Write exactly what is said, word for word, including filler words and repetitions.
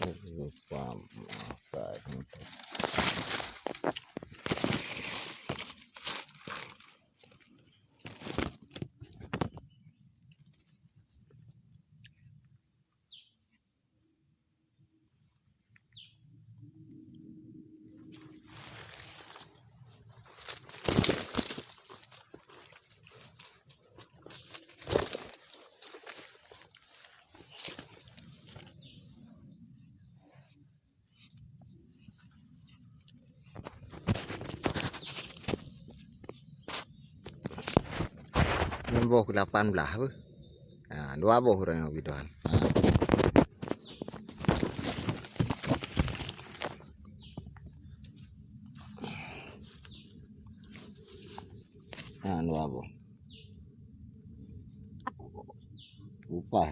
Lupa makan. Nyan boh kelapan blah beuh. Ha, dua boh ureueng nyang bidoan. Ha, dua boh. Upah.